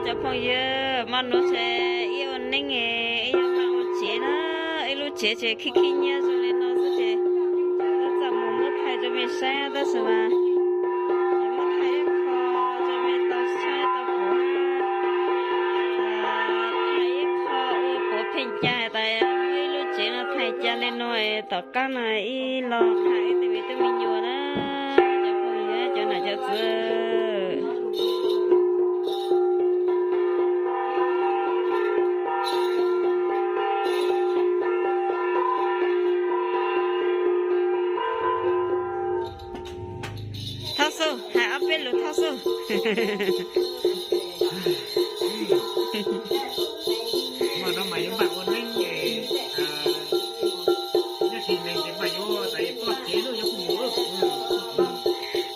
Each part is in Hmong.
Cov phooj ywg, hmo no ces ib ua neej ib yog hmo ua tsev na, ib lub tsev ces khib khib nyiab zoo li no xwb ces txawm mus muab thaij rau mej saib tab sis mas muab thaij ib qho rau mej tau saib tau pom. Thaij ib qho ua puav pheej ca tas muab ib lub tsev no thaij ca li no es tom qab no ib los qha ib tug me tub me nyuam na, cov phooj ywg cov nam cov txwv. Thauj xub, hais ob peb lus thauj xub.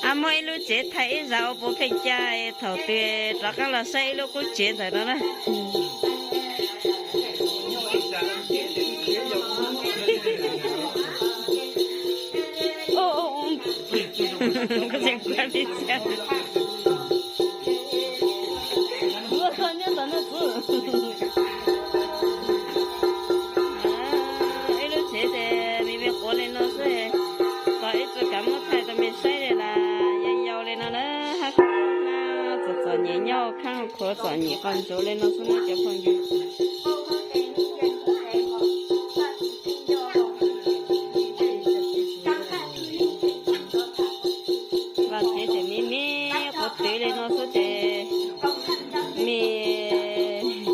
A, muab ib lub tsev thaij ib zaug ua puav pheej ca, thaum twg rov qab los saib ib lub qub tsev ntawm no na. Ib lub tsev ces me me quav li no xwb, tos ib txwm kav muab thaij rau mej saib li las yau yau li no na, hab txom txom nyem nyob khaab khuav txom nyem qos ntsuav li no xwb na cov phooj ywg. Vaj tsev ces me me quav twv li no xwb ces mej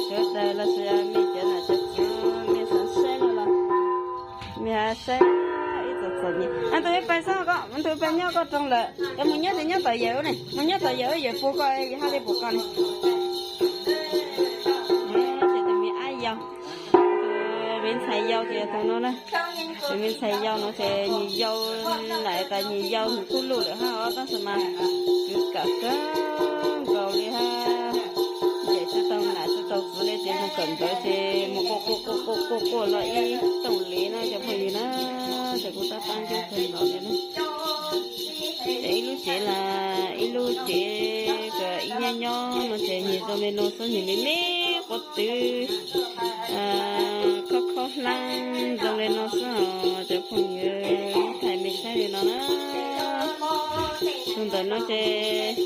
sawv daws los sis mej cov nam cov txwv mej xav saib no los mej saib ib txwm txom nyem. Tus pais xwb koj, tus pais nyob koj rooj lawm, cov mus nyob ces nyob tom yawm ne, mus nyob tom yawm, yawm puag koj, hab li puag koj ne. Ces tus me ab yau, tus me ntxhais yau ces yog tus no na. Tus me ntxhais yau no ces nyias yau, nam tas nyias yau nws kuj luj lawm hab os, tab sis mas kwv kawm kawg nkaus li hab. Ces tsi tau nam tsi tau txwv li ces mus kawm ntawv ces mus quaj quaj quaj quaj quaj los ib toom li na cov phooj ywg na, ces kuv tab pab ncuab kawg nkaus li na. Ces ib lub tsev las ib lub tsev kws ib nyob nyob no ces nyias zoo li no xwb, nyias me me quav twv, khob khob hlaab zoo li no xwb os cov phooj ywg, thaij mej saib li no na. Tus ntawm no ces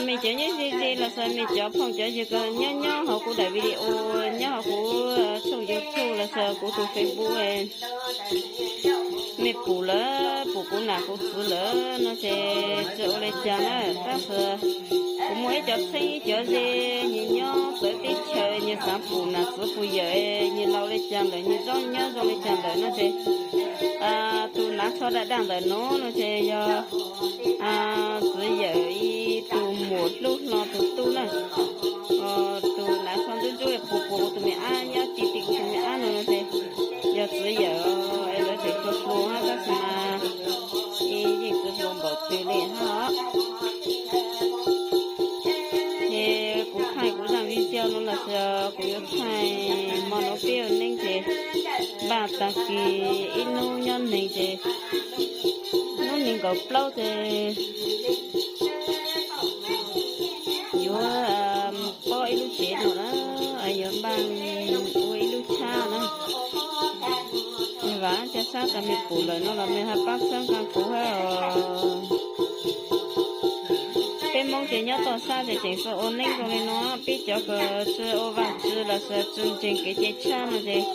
mej cov nyob ze ze los sis mej cov phooj cov ywg nyob nyob hauv kuv daim video, nyob hauv kuv tshooj YouTube los sis kuv tus Facebook, mej pum lawm, pum kuv nam kuv txwv lawm no ces tsi ua li cas na, tab sis kuv muaj ib cov txheeb ib cov ze, nyias nyob txawv teb chaws, nyias xaav pum nam txwv pum yawm, nyias laus li cas lawm, nyias zoo nyob zoo li cas lawm no ces tus hnav tsho daj daj ntawm no no ces yog txwv yawm ib tug muam hlub hlo tus tub na. Tus hnav tsho ntsuab ntsuab puag puag kuv tus me ab, nyob ti ti kuv tus me ab no no ces yog txwv yawm, es lawv tseem hluas hluas hab tab sis mas yeej txwv hluas npaum twg li hab os. Ces kuv thaij kuv zaaj video no los sis kuv yuav thaij hmo nuav peb ua neeb ces npaj taag kis ib hnub nyob neeg ces hnub nees nkaum plaub ces yuav pob ib lub tsev no na, yuav npaj ua ib lub tshab na. Vam cov sab tas mej pum lawm no los mej hab pab txhawb nqa kuv hab os. Peb Moob ces nyob toj sab ces tseem tsi ua neeb zoo li no, peb cov kws tsi ua vaaj tsi los sis tsi ntseeg kev cai tshab no ces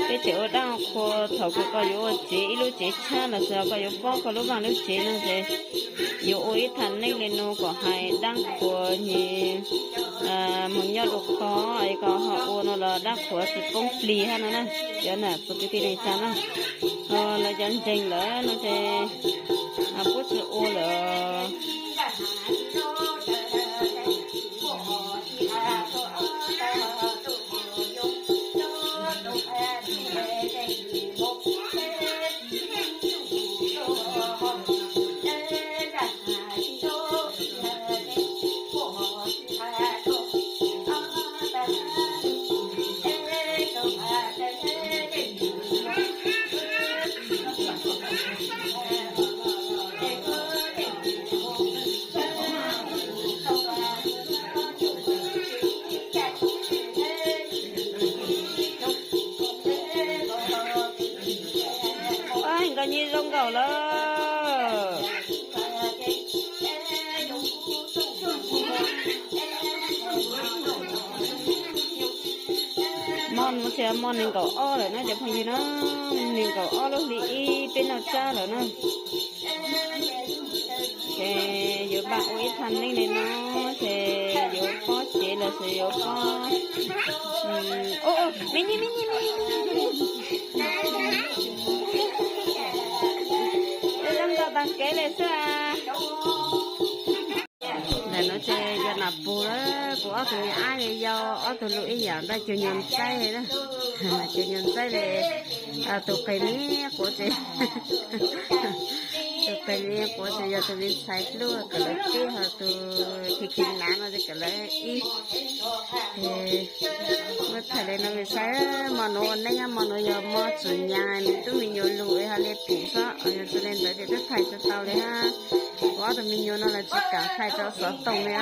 peb tseem ua daab qhua. Thaum kws koj yuav ua tsev ib lub tsev tshab los sis koj yuav pob koj lub vaaj lub tsev no ces yuav ua ib thaaj neeb li no kom hais daab qhuas nyias moog nyob dlua qhov es koj ho ua no los daab qhuas tsi poob plig hab no na. Cov nam txwv kwv tij neej tsa na, lawv cov ntseeg lawm no ces puab tsi ua lawm. Tau lawm. Hmo no ces hmo nees nkaum ob lawm na cov phooj ywg na, nees nkaum ob lub hli ib peb noj tsab lawm na. Ces yuav npaj ua ib thaj neeb li no, ces yuav pob tsev los sis yuav pob, me nyuam, me nyuam, me nyuam, zoo nkauj tag kev li xwb. Ntawm no ces yog nam pug lawm, kuv ob tug me ab yau ob tug lus ib yam npaj cug nyuag ntxaib li na. Cug nyuag ntxaib li, tus qig me quav ces, tus qig me quav ces yog tus me ntxhais hlub kawm lawv tib, ho tus khi khi nav no ces kawm lawv ib. Muab thaij li no me ntxhais, hmo nuav ua neeb, hmo nuav yog hmo txum nyas me tub me nyuam lug ho li pum xwb, yog tsis li ntawd ces twb thaij tsis tau li hab. Kuv ob tug me nyuam no lawv tsis kam thaij rau xov tooj li.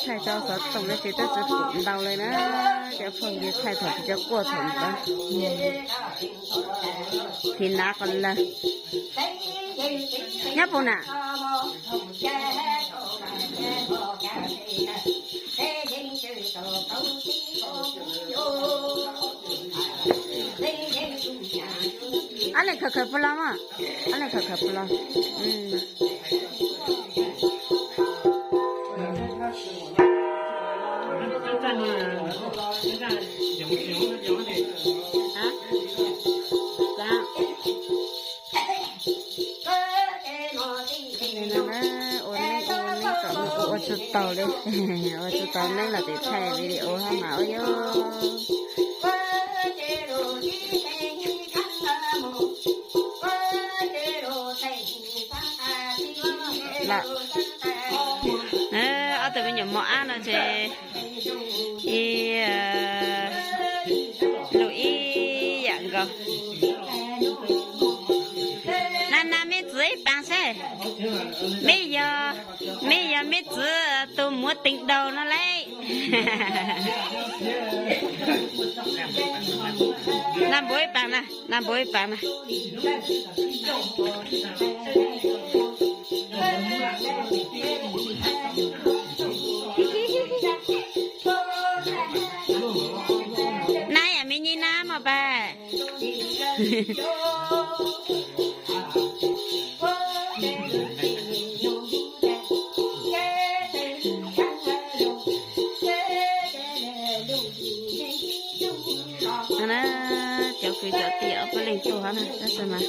Thaij rau xov tooj no ces twb tsis pum ntau li na. Cov phooj ywg, thaij thaum tsis tau quaj thaum ntawd. Khi nav qhov lawg. Nyob puas na? Ab leeg khaws khaws puas los mas, ab leeg khaws khaws puas los. Ua neeb ua neeb kom ua tsis tau li, ua tsis tau neeb los tes thaij video hab mas ua yog. Ob tug me nyuam mos ab no ces ib lub ib yam nkaus. Na na meb txwv ib paas seb, meb yog, meb yog meb txwv tus muav tees daus no lauj. Na npuav ib paas na, na npuav ib paas na. Na yam me nyuam na mog pas. Cov kwv cov tij ob peb leeg tuaj hov na tab sis mas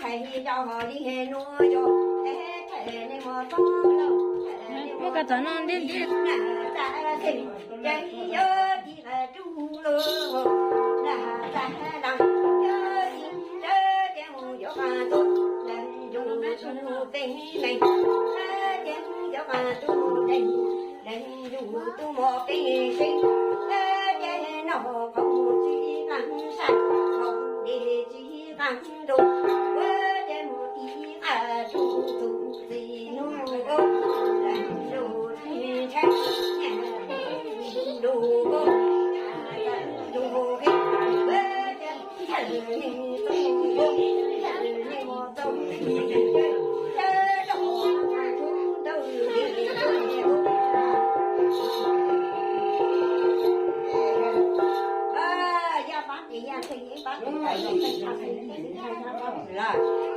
Hais yog li nuav yog, muab koj tom no ntij ntij.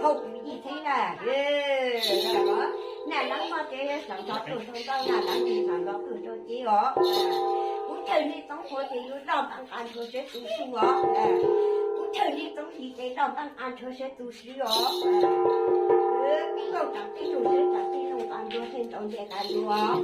Hauv kuv ib txhib na, na lab mog ces xav nrog kws rau ntau, na lab ces xav nrog kws rau ces os. Kuv thawj nej txoov qhuav ces yus doj npaj nqa nrug seb tus swb os. Kuv thawj nej txoov sis ces doj npaj nqa nrug seb tus swb os. Kuv nkauj tsam tij zoo seb tsam tij zoo nqa nrug seb nrau nce nqa nrug os.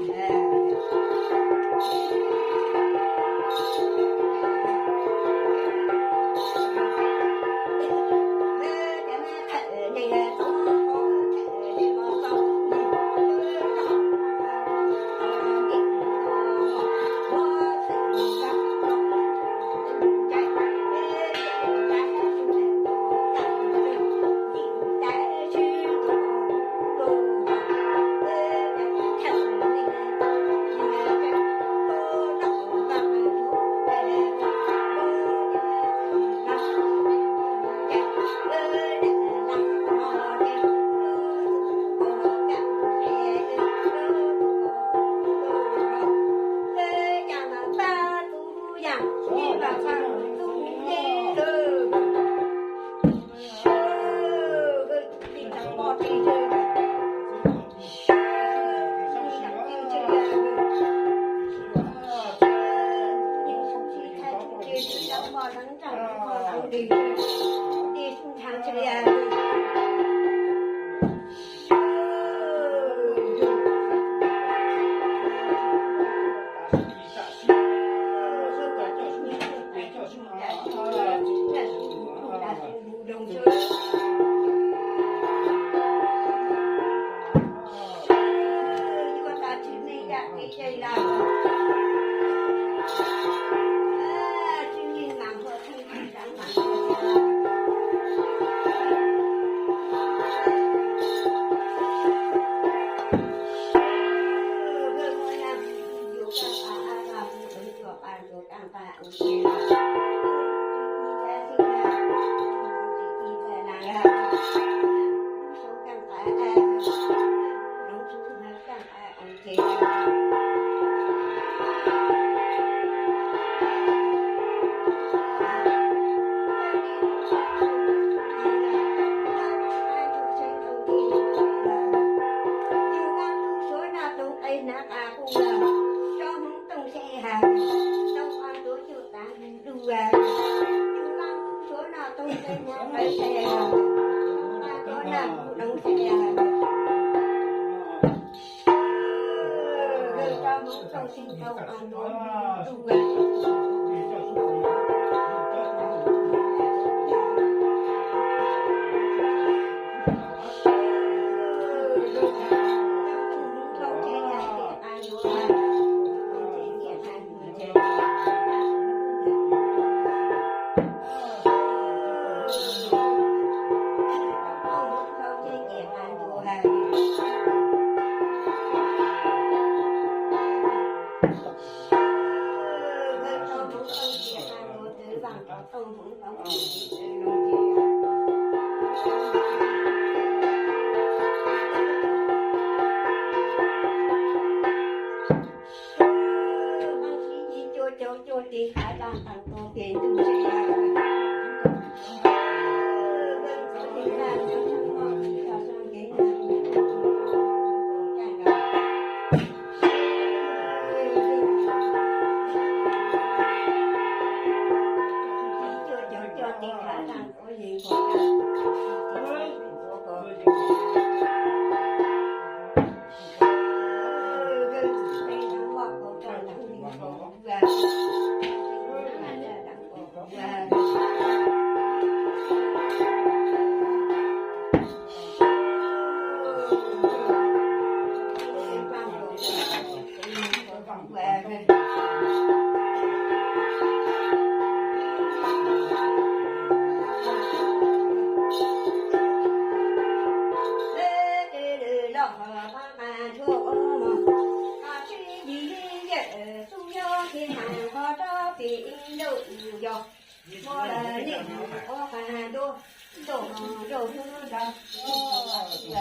Ces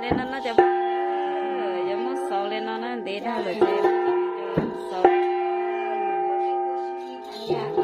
li no no cov, yuav muab xaus li no na, ntev dhau lawm ces xaus.